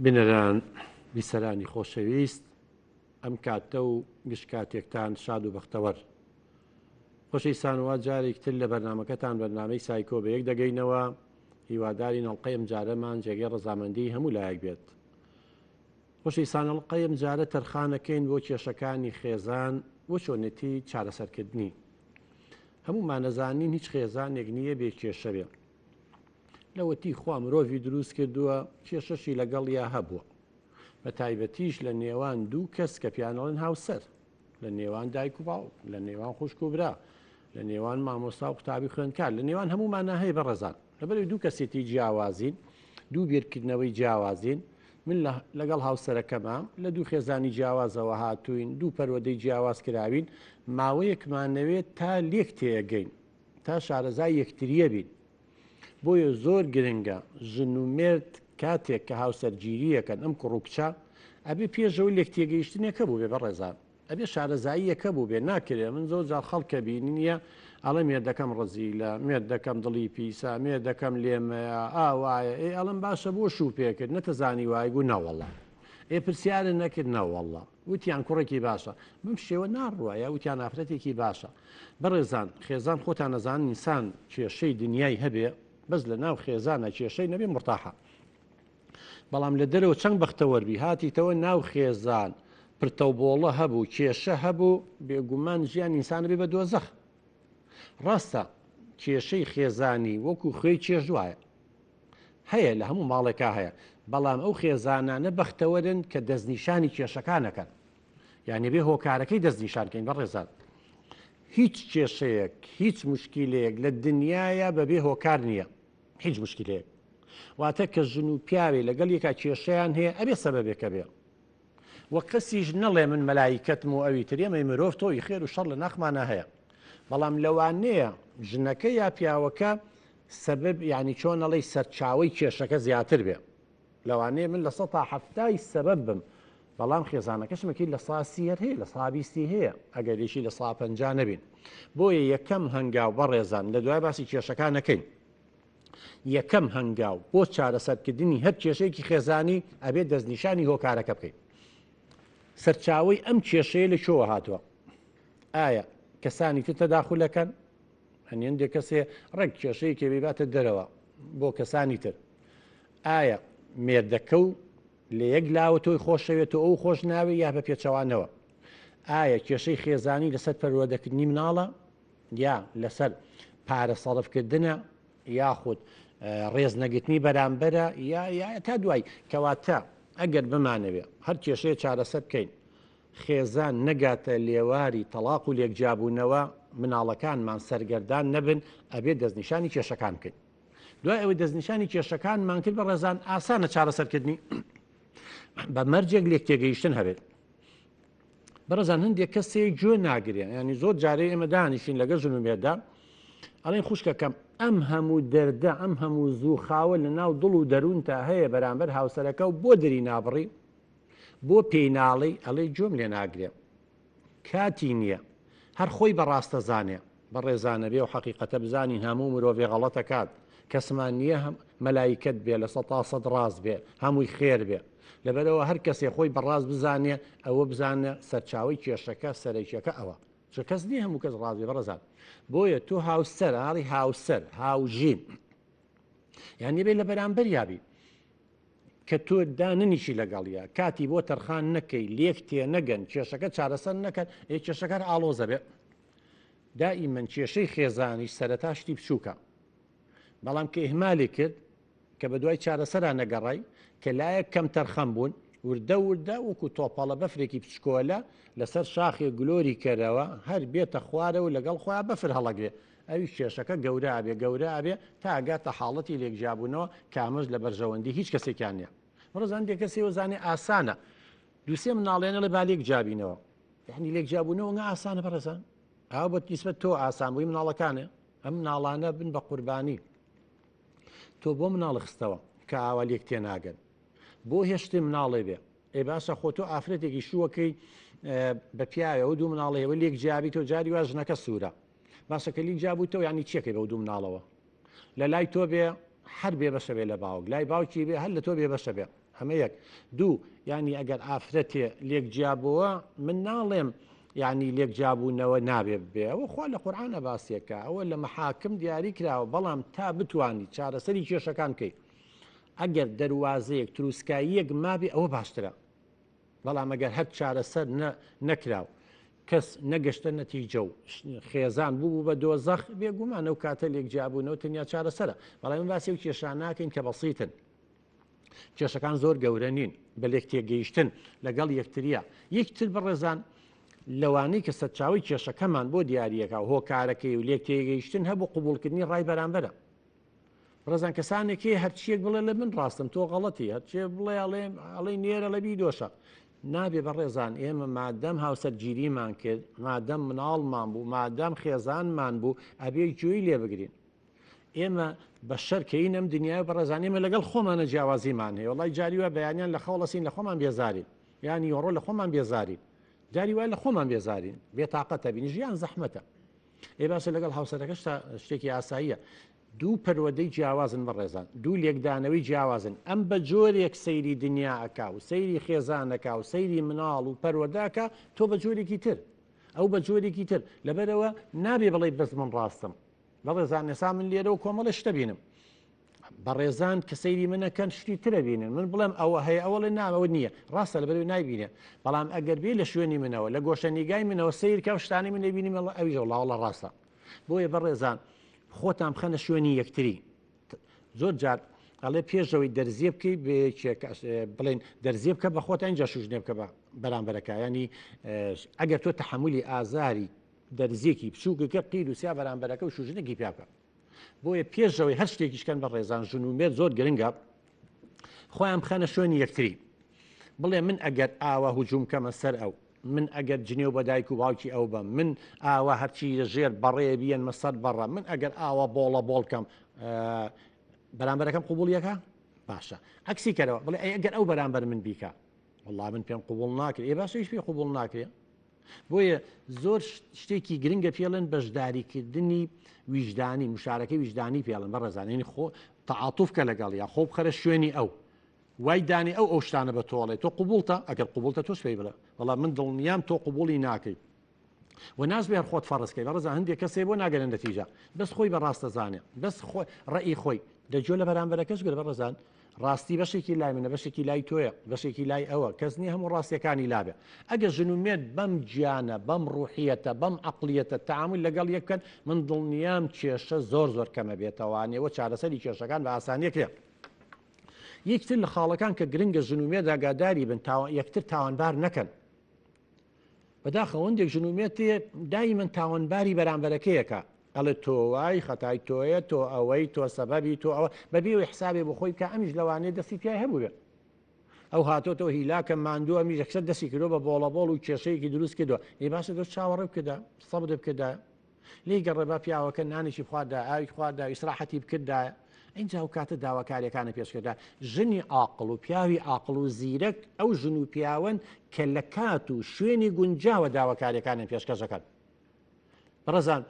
بینەران، بیسەرانی خۆشەویست، ئەم کاتە و گشت کاتێکتان شاد و بەختەوەر. خۆشەویستان وا جارێک تر لە بەرنامەکەتان بەرنامەی سایکۆ بە یەک دەگەینەوە، هیوادارین ئەڵقەی ئەم جارەمان جێگەی ڕەزامەندیی هەموو لایەک بێت. خۆشەویستان ئەڵقەی ئەم جارە تەرخانەکەین بۆ کێشەکانی خێزان و چۆنێتی چارەسەرکردنی. هەموومان ئەزانین هیچ خێزانێک نییە بێ کێشە بێ. لەوەتی خوا مرۆڤی دروست کردووە کێشەشی لەگەڵیا هەبووە. بە تایبەتیش لە نێوان دوو کەس کە پێیان ئەڵێن هاوسەر، لە نێوان دایک و باوک، لە نێوان خوشک و برا، لە نێوان مامۆستا و قوتابی خوێندکار، لە نێوان هەموومانا هەیە بەڕێزان. لەبەرئەوەی دوو کەسێتی جیاوازین، دوو بیرکردنەوەی جیاوازین، من لەگەڵ هاوسەرەکەما لە دوو خێزانی جیاوازەوە هاتووین، دوو پەروەدەی جیاواز کراوین، ماوەیەکمان نەوێت تا لێک تێگەین، تا شارەزای یەکتریە بین. بۆیە زۆر گرنگە ژن و مێرد کاتێک کە هاوسەرگیریەکەن ئەم کوڕ و کچە ئەبێ پێشەوە لێک تێگەیشتنێک هەبووبێ بەڕێزان ئەبێ شارەزاییەک هەبووبێ ناکرێ من زۆر جار خەڵکە بینیە ئەڵێ مێردەکەم ڕزیلە مێردەکەم دڵی پیسە مێردەکەم لێمەیە ئاوایە ئێ ئەڵم باشە بۆ شوو پێکرد نەتەزانی وای گوو نەوەڵا ئێ پرسیارە نەکرد نەوەڵا وتیان کوڕێکی باشە بەم شێوە ناڕوا یا وتیان ئافرەتێکی باشە بەڕێزان خێزان خۆتان ئەزانن ئینسان کێشەی دنیای هەبێ بەس لە ناو خێزانە کێشەی نەبێ مرتاحە بەڵام لە دەرەوە چەند بەختەوەربی هاتیتەوە ناو خێزان پرتەوبۆڵە هەبوو کێشە هەبوو بێگومان ژیان ئینسان بێ بە دۆزەخ ڕاستە کێشەی خێزانی وەکو خوێی چێژ وایە هەیە لە هەموو ماڵێکا هەیە بەڵام ئەو خێزانانە بەختەوەرن کە دەستنیشانی کێشەکانەکەن یعنی بێ هۆکارەکەی دەستنیشان کەین بەڕێزان هیچ کێشەیەک هیچ مشکلەیەک لە دنیاە بەبێ هۆکار نییە هیچ مشکلەیەک واتە کە ژن و پیاوێ لەگەڵ یەکا کێشەیان هەیە ئەبێ سەبەبێکە بێ وە کەسیش نەڵێ من مەلایکەتم و ئەوی تر ئێمەی مرۆڤ تۆوی خێر و شەڕ لە ناخمانا هەیە بەڵام لەوانەیە ژنەکە یا پیاوەکە سەبەب یعنی چۆن ئەڵێی سەرچاوەی کێشەکە زیاتر بێ لەوانەیە من لە سەتا حەفتای سەبەب بم بەڵام خێزانەکەشم ئەکید لە سا سی هەر هەیە لە سا بیستی هەیە ئەگەر یەکی لە سا پەنجا نەبین بۆیە یەکەم هەنگاو بەڕێزان لە دوای باسی کێشەکان نەکەین یەکەم هەنگاو بۆ چارەسەرکردنی هەر کێشەیەکی خێزانی ئەبێت دەستنیشانی هۆکارەکە بکەیت. سەرچاوەی ئەم کێشەیە لە کوێوە هاتووە؟ ئایا کەسانی تر تەداخولەکەن؟ هەندێک کەسێ ڕێک کێشەیەکی بیباتە دەرەوە بۆ کەسانی تر. ئایا مێردەکە و لە یەک لاوە تۆی خۆشەوێت و ئەو خۆش ناوێ یا بە پێچەوانەوە؟ ئایا کێشەی خێزانی لەسەر پەروەردەکردنی مناڵە یا لەسەر پارە سەرفکردنە یاخود ڕێز نەگرتنی بەرامبەرە یا یا تا دوای کەواتە ئەگەر بمانەوێ هەر کێشەیە چارەسەر بکەین خێزان نەگاتە لێواری تەڵاق و لێکجیابوونەوە مناڵەکانمان سەرگەردان نەبن ئەبێت دەستنیشانی کێشەکان بکەین دوای ئەوەی دەستنیشانی کێشەکانمان کرد بە ڕێزان ئاسانە چارەسەرکردنی بە مەرجێک لێک تێگەیشتن هەبێت بەڕێزان هەندێک کەس هەیە گوێ ناگرێ ینی زۆر جارێ ئێمە دانیشین لەگەڵ ژن و مێردا ئەڵێن خوشکەکەم ئەم هەموو دەردە ئەم هەموو زوو خاوە لە ناو دڵ و دەروونتا هەیە بەرامبەر هاوسەرەکە و بۆ دری نابڕی بۆ پێی ناڵی ئەڵێ گوێم لێ ناگرێ کاتی نییە هەر خۆی بە ڕاستە زانێ بەڕێزانە بێ و حەقیقەتە بزانین هەموو مرۆڤێ غەڵەتە کات کەسمان نییە هەم مەلایکەت بێ لە سەتا سەد ڕاست بێ هەمووی خێر بێ لەبەرئەوە هەر کەسێ خۆی بە ڕاست بزانێ ئەوە بزانە سەرچاوەی کێشەکە سەرەکیەکە ئەوە چونکە کەس نییە هەموو کەس ڕاست بێ بەڕێزان بۆیە تۆ هاوسەر ئاڵی هاوسەر هاوژین یان بێ لە بەرامبەر یابی کە تۆ داننیشی لەگەڵە کاتی بۆ تەرخان نەکەی لێک تێ نەگەن کێشەکە چارەسەر نەکەن ئێ کێشەکە ئاڵۆزە بێ دائیمەن کێشەی خێزانیش سەرەتا شتی بچووکە بەڵام کە ئیهمالی کرد کە بەدوای چارەسەرا نەگەڕای کە لایەک کەم تەرخەم بوون وردە وردە وەکو تۆپەڵە بەفرێکی بچکۆلە لەسەر شاخێ گلۆری کەرەوە هەر بێتە خوارەوە لەگەڵ خۆیان بەفر هەڵەگرێ ئەویش کێشەکە گەورە ئەبێ گەورە ئەبێ تا ئەگاتە حاڵەتی لێکجیابوونەوە کە ئەمەش لە بەرژەوەندی هیچ کەسێکیان نییە بەڕێز هەندێک کەس ئێوە زانێ ئاسانە دووسێ مناڵێن ئەڵێ با لێک جیابینەوە یعنی لێک جیابوونەوە نا ئاسانە بەڕێزان ئاو بە نیسبەت تۆ ئاسان بووی مناڵەکانێ ئەم مناڵانە بن بە قوربانی تۆ بۆ مناڵ خستەوە کە ئاوا لێک تێناگەن بۆ هێشتێ مناڵێ بێ ئێ باشە خۆ تۆ ئافرەتێکی شووەکەی بە پیاوەوە دوو مناڵەوە لێک جیابی تۆ جاری وا ژنەکە سوورە باشە کە لیک جیابوویتەوە یانی چیەکەی بەو دوو مناڵەوە لە لای تۆ بێ؟ هەر بێبەشە بێ لە باوک، لای باوکی بێ هەر لە تۆ بێبەشە بێ. ئەمە یەک. دوو، یانی ئەگەر ئافرەتێ لێک جیابۆوە، من ناڵێم یانی لێک جیابوونەوە نابێ ببێ، ئەوە خوا لە قورئانا باسیەکا، ئەوە لە مەحاکم دیاری کراوە، بەڵام تا بتوانی چارەسەری کێشەکان بکەی، ئەگەر دەروازەیەک تروسکاییەک مابێ ئەوە باشترە. بەڵام ئەگەر هەر چارەسەر نەکرا و کەس نەگەشتە نەتیجە و خێزان بوو بە دۆزەخ، بێگومان ئەو کاتە لێک جیابوونەوە تەنیا چارەسەرە. بەڵام ئێمە باسی ئەو کێشانە ناکەین کە بەسیتن. کێشەکان زۆر گەورە نین، بە لێک تێگەیشتن لەگەڵ یەکتریە. یەکتر بەڕێزان لەوانەی کە سەرچاوەی کێشەکەمان بۆ دیاریەکە و هۆکارەکەی و لێک تێگەیشتن هەبوو قبوڵکردنی ڕای بەرامبەرە. بەڕێزان کەسانێک هەیە هەرچیەک بڵێ لە من ڕاستم تۆ غەڵەتی هەرچێ بڵێ ئەڵێ ئەڵێ نێرە لە بیدۆشە نابێ بەڕێزان ئێمە مادەم هاوسەرگیریمان کرد مادەم مناڵمان بوو مادەم خێزانمان بوو ئەبێ گوێی لێ بگرین ئێمە بە شەرکەین ئەم دنیای بەڕێزان ئێمە لەگەڵ خۆمانە جیاوازیمان هەیە وڵی جاری وە بەیانیان لە خەوڵەسین لە خۆمان بێزارین یان یۆڕۆ لە خۆمان بێزارین جاری وای لە خۆمان بێزارین بێتاقەتە بین ژیان زەحمەتە ئێ باشە لەگەڵ هاوسەرەکەش تا شتێکی ئاساییە دوو پەروەردەی جیاوازن بەڕێزان دوو لێکدانەوەی جیاوازن ئەم بە جۆرێک سەیری دنیا ئەکا و سەیری خێزانەکە و سەیری مناڵ و پەروەردەکە تۆ بە جۆرێکی تر ئەو بە جۆرێکی تر لەبەرەوە نابێ بڵێ بەس من ڕاستم بەڕێزان ئێسا من لێرەوە کۆمەڵە شتە بینم بەڕێزان کە سەیری منەکەن شتی ترە بینن من بڵێم ئەوە هەیە ئەوەڵێ ناوە نییە ڕاستە لەبەرەوەی نایبینێ بەڵام ئەگەر بێ لە شوێنی منەوە لە گۆشە نیگای منەوە سەیر کە شتانی من نەبینی مەڵ ئەویش وڵاوڵە ڕاستە بۆیە بەڕێزان خۆتان بخەنە شوێنی یەکتری زۆر جار ئەڵێ پێشەوەی دەرزیە بکەی بێ بڵێن دەرزیە بکە بە خۆت ئەنجا شوژنێ بکە بە بەرامبەرەکە ینی ئەگەر تۆ تحملی ئازاری دەرزیەکی بچووکەکە قیر و سیا بەرامبەرەکە و شوژنێکی پیا بکە بۆیە پێش ئەوەی هەر شتێکیش کەن بە ڕێزان ژن و مێرد زۆر گرنگە خۆیان بخەنە شوێنی یەکتری بڵێ من ئەگەر ئاوا هجوم کەمە سەر ئەو من ئەگەر جنێو بە دایک و باوکی ئەو بە من ئاوا هەرچی لە ژێر بەڕێ بیەنمە سەر بەڕە من ئەگەر ئاوا بۆڵە بۆڵکەم بەرامبەرەکەم قوبولیەکە باشە عکسی کەرەوە بڵێ ئەگەر ئەو بەرامبەر من بیکە وەڵا من پێم قوبول ناکرێ ئێ باشە هیچ پێ قوبول ناکرێ بۆیە زۆر شتێکی گرنگە پێڵێن بەشداریکردنی ویژدانی مشارەکەی ویژدانی پێڵن بە ڕێزانانی خۆ تعاتوف کە لەگەڵ یا خۆ بخەرە شوێنی ئەو وای دانی ئەو ئەو شتانە بە تۆڵێ تۆ قوبولتە ئەگەر قوبولتە تۆش پێی بڵێ وەڵام من دڵنیام تۆ قوبولی ناکەیت و ناشبێ هەر خۆت فەڕز کەی بەڕێزان هەندێک کەس هەیە بۆ ناگەنە نەتیجە بەس خۆی بە ڕاست دەزانێ بەس خۆ ڕەئی خۆی دە گوێ لە بەرامبەرەکەش گرە بەڕێزان ڕاستی بەشێکی لای منە بەشێکی لای تۆیە بەشێکی لای ئەوە کەس نییە هەموو ڕاستیەکانی لابێ ئەگەر ژن و مێرد بەم گیانە بەم ڕوحیەتە بەم عەقڵیەتە تەعامول لەگەڵ یەک بکەن من دڵنیام کێشە زۆر زۆر کەمە بێتەوانێ و چارەسەری کێشەکان بە ئاسانیە کرێ یەکتر لە خاڵەکان کە گرنگە ژن و مێرد ئاگاداری بن یەکتر تاوانبار نەکەن بەداخەوە هەندێک ژن و مێرد تێ دایمەن تاوانباری بەرامبەرەکەیەکە ئەڵێ تۆ وای خەتای تۆیە تۆ ئەوەی تۆ سەبەبی تۆ ئەوە بەبێ ئەوەی حسابێ بۆ خۆی بکە ئەمیش لەوانەیە دەستی تیای هەبووێ ئەو هاتۆتەوە هیلاکە ماندوو ئەمیش یەکسەر دەستی کردووە بە بۆڵە بۆڵ و کێشەیەکی دروست کردووە ئێ باشە تۆ چاوەڕێ بکەدا سەبر بکەدا لێی گەڕێ با پیاوەکە نانێکی بخواردایە ئاوێکی خواردایە ئیسراحەتی بکردایە ئینجا ئەو کاتە داواکاریەکانە پێشکەدا ژنی عاقڵ و پیاوی عاقڵ و زیرەک ئەو ژن و پیاوەن کە لە کات و شوێنی گونجاوە داواکاریەکانیان پێشکەشەکەن بەڕێزان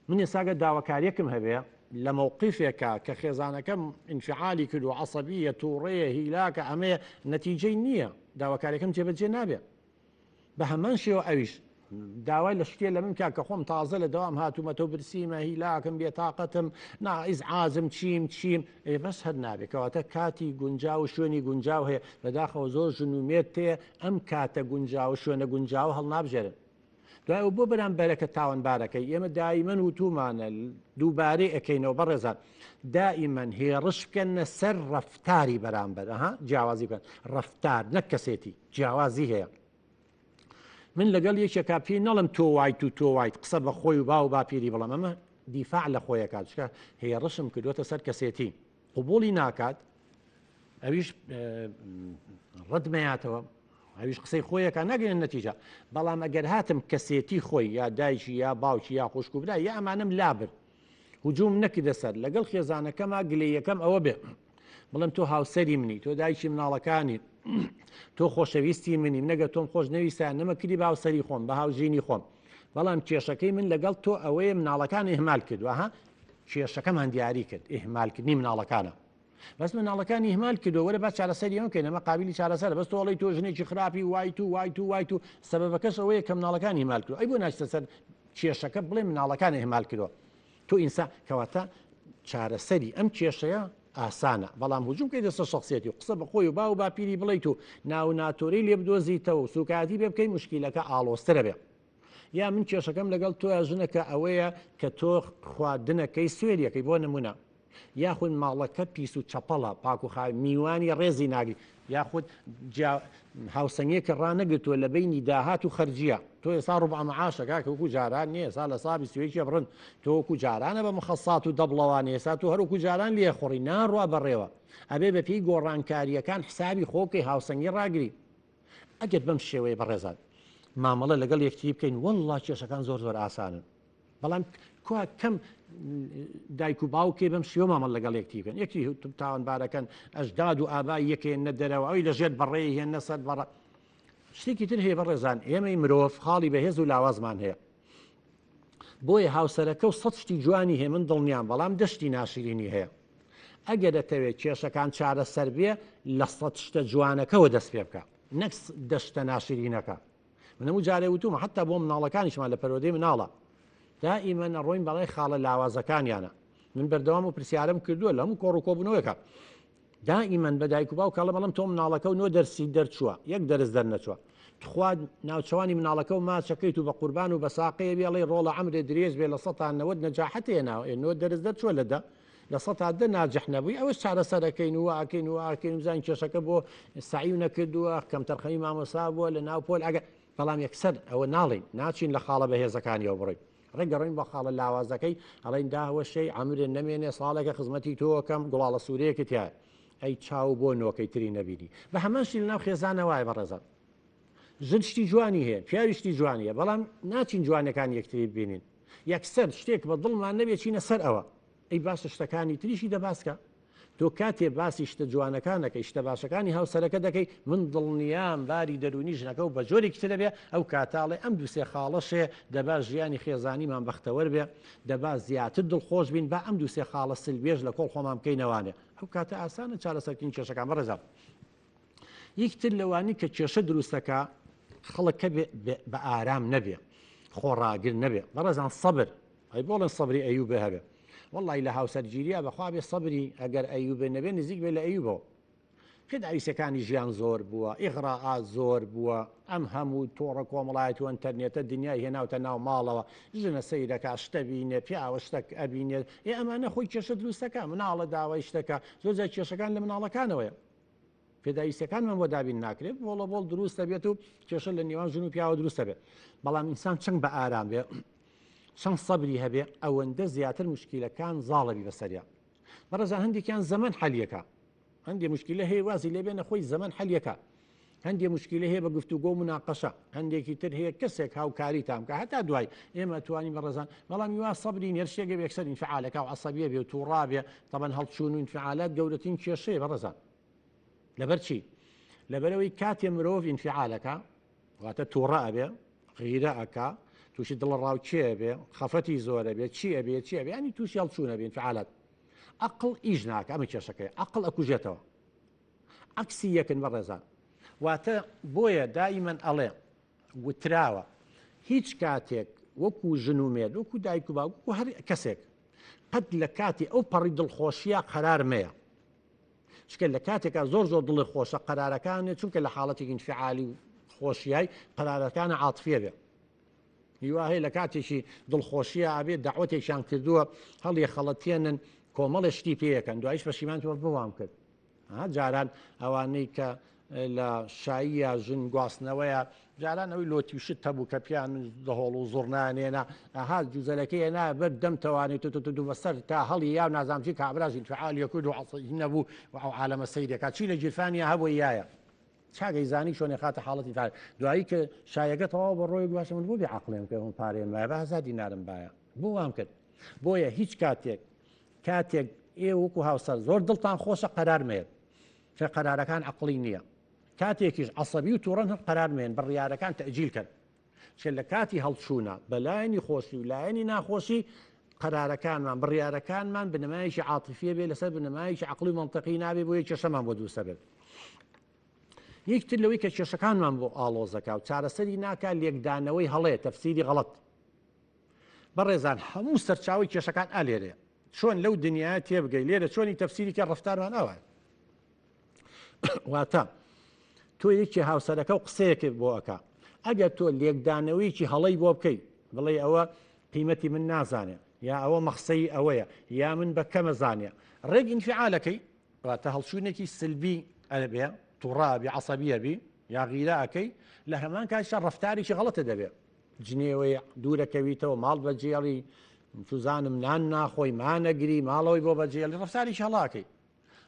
من ئێستاگە داواکاریەکم هەبێ لە مەوقفێکە کە خێزانەکەم ئینفعالی کرد و عەسەبیە تووڕەیە هیلاکە ئەمەیە نەتیجەی نییە داواکاریەکەم جێبەجێ نابێ بە هەمان شێوە ئەویش داوای لە شتێ لە من کا کە خۆم تازە لە دەوام هاتوومەتەوە برسیمە هیلاکم بێتاقەتم نا ئیزعاجم چیم چیم ئێ بەس هەر نابێ کەواتە کاتی گونجاو و شوێنی گونجاو هەیە بەداخەوە زۆر ژن و مێرد تێ ئەم کاتە گونجاو و شوێنە گونجاوە هەڵنابژێرن دوای ئەو بۆ بەرامبەرەکە تاوانبارەکەی ئێمە دایمەن وتومانە دووبارەی ئەکەینەوە بەڕێزان دائیمەن هێڕش بکەنە سەر ڕەفتاری بەرامبەر ئەها جیاوازی بکەن ڕەفتار نەک کەسێتی جیاوازی هەیە من لەگەڵ یەکێکا پێی نەڵم تۆ وایت و تۆ وایت قسە بە خۆی و باو باپیری بڵم ئەمە دیفاع لە خۆیەکات چکە هێڕشم کردوتە سەر کەسێتی قوبولی ناکات ئەویش ڕەتمەیاتەوە ئەویش قسەی خۆیەکە ناگەێن نەتیجە بەڵام ئەگەر هاتم کەسێتی خۆی یا دایکی یا باوکی یا خوشک و برا یا ئەمانم لابرد هجوم نەکردە سەر لەگەڵ خێزانەکەما گلەیەکەم ئەوە بێ بڵێم تۆ هاوسەری منی تۆ دایکی مناڵەکانی تۆ خۆشەویستی منی نەگە تۆم خۆش نەویستە نەمەکردی بە هاوسەری خۆم بە هاوژینی خۆم بەڵام کێشەکەی من لەگەڵ تۆ ئەوەیە مناڵەکانی هەمال کردووە ها. کێشەکەمان دیاری کرد ئیهمالکردنی مناڵەکانە بەس مناڵەکانی ئیهمال کردووە وەرە با چارەسەری ئەم کەین ئەمە قابلی چارەسەرە بەس تۆ ئەڵێی تۆ ژنێکی خراپی وای تو وای تو وای تو سەبەبەکەش ئەوەیە کە مناڵەکانی ئیهمال کردووە ئەی بۆ ناچتە سەر کێشەکە بڵێ مناڵەکان ئیهمال کردووە تۆ ئینسان کەواتە چارەسەری ئەم کێشەیە ئاسانە بەڵام هجوم کەیتە سەر شخصیەتی و قسە بە خۆی و باو و باپیری بڵیت و ناو ناتۆرەی لێ بدۆزیتەوە و سوکایەتی پێ بکەی مشکیلەکە ئاڵۆزترە بێ یا من کێشەکەم لەگەڵ تۆیا ژنەکە ئەوەیە کە تۆ خواردنەکەی سوێریەکەی بۆ نمونە یاخود ماڵەکە پیس و چەپەڵە پاک و خاوێن میوانی ڕێزی ناگری یاخود هاوسەنگیەکە ڕانەگرتووە لە بینی داهات و خەرجیە تۆ ئێستا ڕوبع معاشە کاکە وەکو جاران نییە ئێستا لە سا 21 بڕن تۆ وەکو جارانە بە مخەسات و دەبڵەوانە ئێستا تۆ هەر وەکو جاران لێ خوڕی ناڕوا بەڕێوە ئەبێ بە پێی گۆڕانکارییەکان حسابی خۆ بکەی هاوسەنگی ڕاگری ئەگەر بەم شێوەیە بەڕێزان مامەڵە لەگەڵ یەکتری بکەین والله کێشەکان زۆر زۆر ئاسانن بەڵام کوا کەم دایک و باوکێ بەم شێوە مامەڵ لەگەڵ یەکتری بکەن یەکتری تاوانبارەکەن ئەژداد و ئابای یەکێن نە دەرەوە ئەوی لەژێر بەڕێ هێن سەر بەڕە شتێکی تر هەیە بەڕێزان ئێمەی مرۆڤ خاڵی بەهێز و لاوازمان هەیە بۆیە هاوسەرەکە و سە شتی جوانی هەیە من دڵنیام بەڵام دەشتی ناشرینی هەیە ئەگەر دەتەوێت کێشەکان چارەسەر بێ لە سە شتە جوانەکەەوە دەست پێ بکە نەک دەشتە ناشرینەکە من هەموو جارێ وتومە حتا بۆ مناڵەکانیشمان لە پەروەردەی مناڵە دائیمەن ئەڕۆین بەڵێ خاڵە لاوازەکانیانە من بەردەوام و پرسیارم کردووە لە هەموو کۆڕ و کۆبوونەوەکە دائیمەن بە دایک و باوک ئەڵێم ئەڵێم تۆ مناڵەکە و نۆ دەرسی دەرچووە یەک دەرس دەرنەچووە تخوا ناوچەوانی مناڵەکە و ماچەکەیت و بە قوربان و بە ساقەیە بێڵێ ڕۆڵە عەمرێ درێژ بێ لە سەتا نەوەد نەجاحەت هێناوە ئێ نۆ دەرس دەرچووە لە دە لە سەتا دە ناجح نەبووی ئەوەش چارەسەرەکەین و ئاکەین و ئاکەین و بزانین کێشەکە بۆ سەعی و نەکردووە کەمتەرخەمی مامۆسا بووە لە ناو پۆل ئەگەر بەڵام یەکسەر ئەوە ناڵین ناچین لە خاڵە بەهێزەکانیەوە بڕۆین ڕێک گەڕین بۆ خاڵە لاوازەکەی ئەڵێن داوەشەی عەمرێ نەمێنێ ساڵێکە خزمەتی تۆکەم گوڵاڵە سوورەیەکت تایە ئەی چاو بۆ نۆکەی تری نەبینی بە هەمان شتی لەناو خێزانە وایە بەڕێزان ژن شتی جوانی هەیە پیاوی شتی جوانی هەیە بەڵام ناچین جوانەکان یەکتری ببینین یەکسەر شتێک بە دڵمان نەبێ چینە سەر ئەوە ئەی باشە شتەکانی تریشی دەباسکە تۆ کاتێ باسی شتە جوانەکان دەکەی شتە باشەکانی هاوسەرەکە دەکەی من دڵنیام باری دەروونی ژنەکە و بە جۆرێکی تر دەبێ ئەو کاتە ئەڵێ ئەم دوو سێ خاڵەشێ دەبا ژیانی خێزانیمان بەختەوەر بێ دەبا زیاتر دڵخۆش بین با ئەم دوو سێ خاڵە سلبیەش لە کۆڵ خۆمان بکەینەوانێ ئەو کاتە ئاسانە چارەسەرکردنی کێشەکان بەڕێزان یەکی تر لەوانی کە کێشە دروستەکە خەڵک کە بە ئارام نەبێ خۆڕاگر نەبێ بەڕێزان سەبر ئەی بۆڵێن سەبری ئەیوبێ هەبێ وەڵی لە هاوسەرگیریە بەخوا بێ سەبری ئەگەر ئەیوبێ نەبێ نزیک بێ لە ئەیوبەوە پێداویستەکانی ژیان زۆر بووە ئیغراعات زۆر بووە ئەم هەموو تۆڕە کۆمەڵایەتی و ئەنتەرنێتە دنیای هێناوتە ناو ماڵەوە ژنە سەیرەکە شتە بینێ پیاوە شتەک ئەبینێت ئێ ئەمانە خۆی کێشە دروستەکە مناڵە داوای شتەکە زۆر جار کێشەکان لە مناڵەکانەوەیە پێداویستەکانمان بۆ دابین ناکرێت بۆڵە بۆڵ دروست دەبێت و کێشە لە نێوان ژن و پیاوە دروست دەبێت بەڵام ئینسان چەند بە ئارام بێ چەند سەبری هەبێ ئەوەندە زیاتر مشکیلەکان زاڵەبی بەسەریا بەڕێزان هەندێکیان زەمەن حەلیەکە هەندێک مشکلە هەیە وازی لێ بێنە خۆی زەمەن حەلیەکە هەندێک مشکلە هەیە بە گفتوگۆ و مناقەشە هەندێکی تر هەیە کەسێک هاوکاری تام کە هەتا دوای ئێمە توانین بەڕێزان بەڵام یوا سەبری نێر شتێکە یەکسەر ئینفعالەکە و عەسەبیە بێ و تووڕا بێ تەبەن هەڵچوون و ئینفعالات گەورەترین کێشەیە بەڕێزان لەبەر چی لەبەرەوەی کاتێ مرۆڤ ئینفعالەکە واتە تووڕە ئەبێ غیرە ئەکا تووشی دڵە ڕاوکێ بێ خەفەتی زۆرە بێ چی ئەبێ چی ئەبێ ینی تووشی هەڵچوونە بێ ئینفعالات ئەقڵ ئیش ناکە ئەمە کێشەکەی ئەقڵ ئەکوژێتەوە عەکسی یەکن بەڕێزان واتە بۆیە دائیمەن ئەڵێ وتراوە هیچ کاتێک وەکو ژن و مێرد وەکو دایک و باوک وەکو هەر کەسێک قەت لە کاتی ئەو پەڕی دڵخۆشیە قەرار مەیە چکە لە کاتێکا زۆر زۆر دڵی خۆشە قەرارەکانێ چونکە لە حاڵەتێکی انفعالی و خۆشیای قەرارەکانە عاتفیە بێ هیوا هەیە لە کاتێکی دڵخۆشیە ئەبێ داوەتێکیان کردووە هەڵی خەڵەتێنن کۆمەڵێ شتی پێیەکەن دوایش پەشیمان تۆ بۆ وام کرد جاران ئەوانەی کە لە شاییە ژن گواستنەوەیە جاران ئەوی لۆتی و شت هەبوو کە پیان دەهۆڵ و زوڕنانێنا ئەها جوزەلەکەی هێنا بەر دەم تەوانێت تو تو بەسەر تا هەڵی یا نازانم چی کابراژ انفعال یەکرد و عەسەی نەبوو و ئەو عالەمە سەیرەکە چی لە گیرفانیا هەبوو یایە چاگەی زانی چۆنێ خاتە حاڵەتی فعال دوایی کە شایەکە تەواو بە ڕۆی باشە من بۆ بێ عەقڵێم کە من پارێم مایە بە هەزار دینارم باە بۆ وام کرد بۆیە هیچ کاتێک کاتێک ئێوە وەکو هاوسەر زۆر دڵتان خۆشە قەرار مەیەن کە قەرارەکان عەقڵی نییە کاتێکیش عەسەبی و توڕەن هەر قەرار مەیەن بڕیارەکان تەئجیل کەن چکە لە کاتی هەڵچوونە بە لایەنی خۆشی و لایەنی ناخۆشی. قەرارەکانمان، بڕیارەکانمان بنەمایەکی عاتیفیە بێ لەسەر بنەمایەکی عەقڵی و مەنتقی نابێ بۆیە کێشەمان بۆ دروستە بێت. یەکتر لەوەی کە کێشەکانمان بۆ ئاڵۆزەکە و چارەسەری ناکا لێکدانەوەی هەڵەیە تەفسیری غەڵەت. بەڕێزان هەموو سەرچاوەی کێشەکان ئا لێرەیە. چۆن لەو دنیایە تێبگەی لێرە چۆنی تەفسیری کە ڕەفتارمان ئاوایە. واتە تۆ یەکی هاوسەرەکە و قسەیەکت بۆ ئەکا ئەگەر تۆ لێکدانەوەیەکی هەڵەی بۆ بکەی بڵێ ئەوە قیمەتی من نازانێ یا ئەوە مەخسەی ئەوەیە یا من بە کەمە زانێ ڕێک ئینفعالەکەی واتە هەڵچوونێکی سلبی ئەبێ توڕابی عسەبیە بی یا غیرە ئەەکەی لە هەمان کاتیشا ڕفتارێکی غەڵەتە دەبێ جنێوەی دوورەکەویتەوە ماڵ بەجێڵی چوزانم نان ناخۆی مانەگری ماڵەوەی بۆ بەجێڵی ڕفتارێکی هەڵاکەی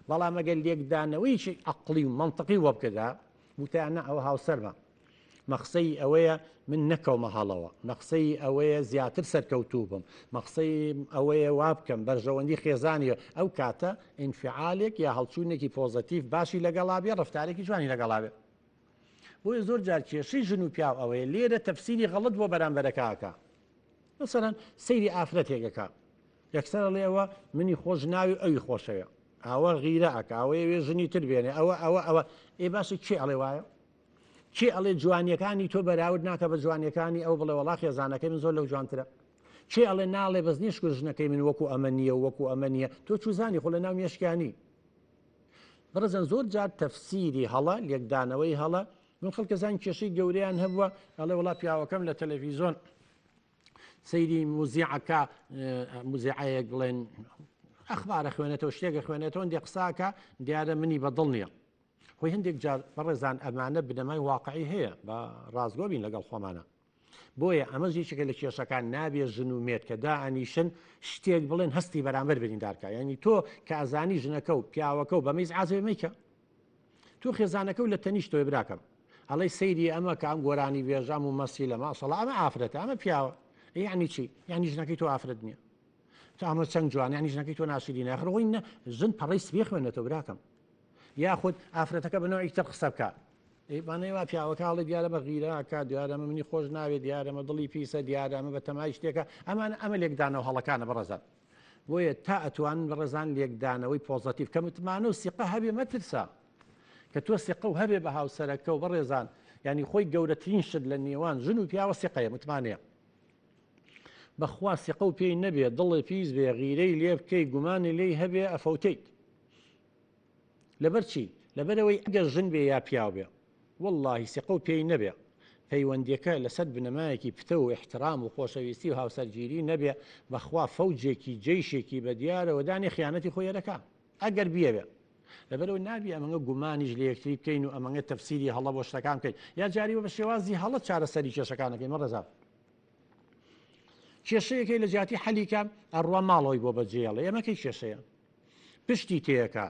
بەڵام ئەگەر لێکدانەوەیەکی عەقڵی و مەنتقی بۆ بکەدا وتیان نا ئەوە هاوسەرمە مەخسەی ئەوەیە من نەکەومە هەڵەوە مەخسەی ئەوەیە زیاتر سەرکەوتوو بم مەخسەی ئەوەیە وا بکەم بەرژەوەندی خێزانی ئەو کاتە ئینفعالێک یا هەڵچوونێکی پۆزەتیڤ باشی لەگەڵا بێ ڕفتارێکی جوانی لەگەڵا بێ بۆیە زۆر جار کێشەی ژن و پیاو ئەوەیە لێرە تەفسیری غەڵت بۆ بەرامبەرەکە ئەکا مەسەلەن سەیری ئافرەتێکەکە یەکسەر ئەڵێ ئەوە منی خۆش ناوی ئەوی خۆشەوێ ئەوە غیرە ئەکا ئەوە یەوێ ژنی تر بێنێ ئەوە ئەوە ئەوە ئێ باشە کێ ئەڵێ وایە کێ ئەڵێ جوانیەکانی تۆ بەراورد ناکە بە جوانیەکانی ئەو بڵێ وەڵا خێزانەکەی من زۆر لەو جوانترە کێ ئەڵێ ناڵێ بەس نیشکر ژنەکەی من وەکو ئەمە نییە و وەکو ئەمە نییە تۆ چوزانی خۆ لە ناو مێشکیانی بەڕێزان زۆر جار تەفسیری هەڵە لێکدانەوەی هەڵە من خەڵکەزان کێشەی گەورەیان هەبووە ئەڵێ وڵا پیاوەکەم لە تەلەڤیزۆن سەیری موزیعەکە موزیعەیەک بڵێن ئەخبارە خوێنێتەوە شتێکە خوێنێتەوە هەندێک قساکە دیارە منی بەدڵ نییە خۆی هەندێک جار بەڕێزان ئەمانە بنەمای واقعی هەیە بە ڕاستگۆ بین لەگەڵ خۆمانە بۆیە ئەمە یەکێکە لە کێشەکان نابێ ژن و مێرد کە دائەنیشن شتێک بڵێن هەستی بەرامبەر بریندارکە یعنی تۆ کە ئەزانی ژنەکە و پیاوەکە و بەمەیز عازێ مەیکە تۆ خێزانەکە و لە تەنیشتەوەی براکەم ئەڵێی سەیری ئەمە کە ئەم گۆرانی بێژە ئەم مومەسیلە ماشەڵا ئەمە ئافرەتە ئەمە پیاوە یعنی چی یعنی ژنەکەی تۆ ئافرەت نییە تۆ ئەمە چەند جوان یعنی ژنەکەی تۆ ناشرینە ئاخر خۆی نە ژن پەڕەی سپی خوێنێتەوە براکەم یاخود ئافرەتەکە بە نەوعی تر قسە بکە ئەیبانەی وا پیاوەکە هەڵی دیارە بە غیرەکە دیارە ئەمە منی خۆش ناوێت دیارە ئەمە دڵی پیسە دیارە ئەمە بە تەمای شتێکە ئەمانە ئەمە لێکدانەوە هەڵەکانە بەڕێزان بۆیە تا ئەتوانن بەڕێزان لێکدانەوەی پۆزەتیڤ کە متمانە و سیقە هەبێ مەترسە کە تۆ سیقە و هەبێ بە هاوسەرەکە و بەڕێزان ینی خۆی گەورەترین شت لە نێوان ژن و پیاوە سیقەیە متمانەیە بەخوا سیقە و پێی نەبێ دڵی پیس بێ غیرەی لێ بکەی گومانی لێی هەبێ ئەفەوتیت لەبەر چی؟ لەبەرئەوەی ئەگەر ژن بێ یا پیاو بێ وەڵڵاهی سیقە و پێی نەبێ پەیوەندیەکە لەسەر بنەمایەکی پتەو و ئیحترام و خۆشەویستی و هاوسەرگیری نەبێ بەخوا فەوجێکی جەیشێکی بەدیارەوە دانێ خیانەتی خۆی ئەدەکا ئەگەر بیەوێ لەبەرئەوەی نابی ئەمەنگە گومانیش لە یەکتری بکەین و ئەمەنگە تەفسیری هەڵە بۆ شتەکان بکەین یا جاری بە شێوازی هەڵە چارەسەری کێشەکان ئەکەین مەڕێزان کێشەیەکەی لە جیاتی حەلیکە ئەڕوا ماڵەوەی بۆ بەجێڵێ ئێمەکەی کێشەیە پشتی تێکا